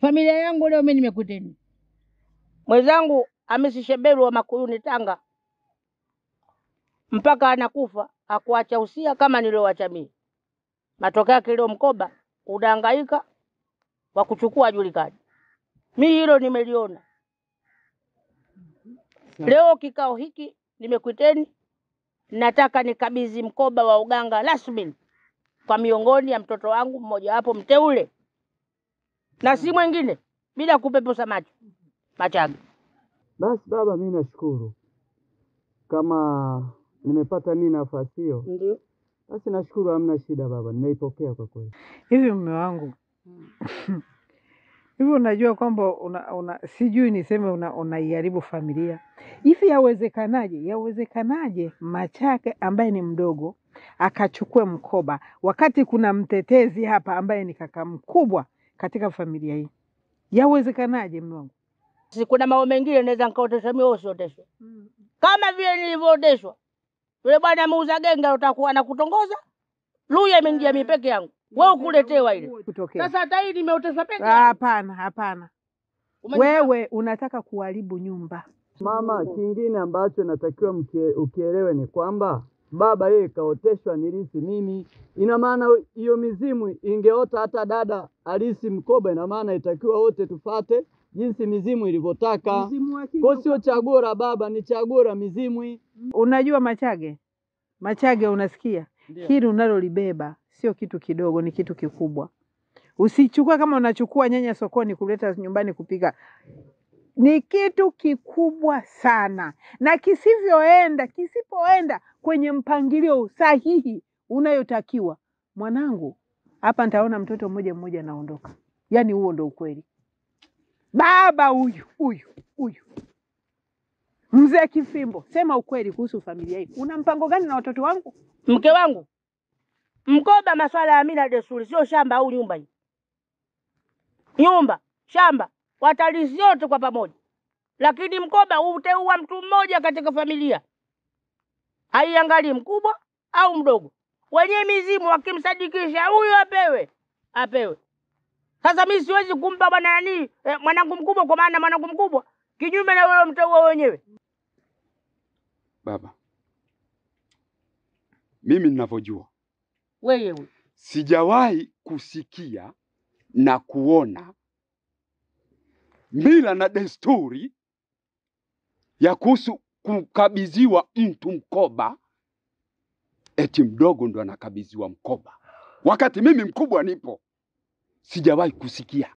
Familia yangu leo mimi nimekuteni. Mwenzangu Hamisi Sheberu wa Makuyuni Tanga, mpaka anakufa akuacha usia kama nilioacha mimi. Matokeo yake leo mkoba unahangaika wa kuchukua ajulikani. Mimi hilo nimeliona. Leo kikao hiki nimekuiteni, nataka nikabidhi mkoba wa uganga rasmi kwa miongoni ya mtoto wangu mmoja wapo mteule, na si mwingine, bila kupeposa macho Machage. Basi baba, mimi nashukuru kama nimepata mimi nafasi hiyo. Ndio. Basi nashukuru, hamna shida baba, nimeipokea kwa kweli. Hivi mume wangu, hivi unajua kwamba una sijui niseme unaiharibu familia. Hivi yawezekanaje? Yawezekanaje Machake ambaye ni mdogo akachukue mkoba wakati kuna mtetezi hapa ambaye ni kaka mkubwa katika familia hii? Yawezekanaje mume wangu? Si kuna mambo mengine naweza nikaoteshwa mimi, wewe usioteshwe. Kama vile nilivyooteshwa. Yule bwana muuza genge utakuwa anakutongoza. Luya imeingia mimi peke yangu. Wewe ukuletewa ile. Kutokea. Sasa hata hii nimeoteshwa peke yangu. Hapana, hapana. Wewe unataka kuharibu nyumba. Mama, kingine ambacho natakiwa ukielewe ni kwamba baba yeye kaoteshwa nilisi mimi. Ina maana hiyo mizimu ingeota hata dada alisi mkoba, ina maana itakiwa wote tufate jinsi mizimu ilivyotaka. Kwa sio chaguo la baba, ni chaguo la mizimu. Unajua Machage? Machage, unasikia? Hili unalolibeba sio kitu kidogo, ni kitu kikubwa. Usichukue kama unachukua nyanya sokoni kuleta nyumbani kupika. Ni kitu kikubwa sana, na kisipoenda kwenye mpangilio sahihi unayotakiwa, mwanangu, hapa nitaona mtoto mmoja mmoja anaondoka. Yaani huo ndo ukweli. Baba huyu huyu huyu Mzee Kifimbo, sema ukweli kuhusu familia hii. Una mpango gani na watoto wangu? Mke wangu, mkoba maswala ya mila desturi, sio shamba au nyumba hii. Nyumba, shamba, watalisi yote kwa pamoja. Lakini mkoba uteua mtu mmoja katika familia. Haiangalii mkubwa au mdogo. Wenye mizimu wakimsadikisha huyu apewe, apewe. Sasa mimi siwezi kumpa bwana nani mwanangu mkubwa, kwa maana mwanangu mkubwa kinyume na wewe mteua wenyewe. Baba, mimi ninavyojua wewe sijawahi kusikia na kuona mila na desturi ya kuhusu kukabidhiwa mtu mkoba eti mdogo ndo anakabidhiwa mkoba, wakati mimi mkubwa nipo. Sijawahi kusikia.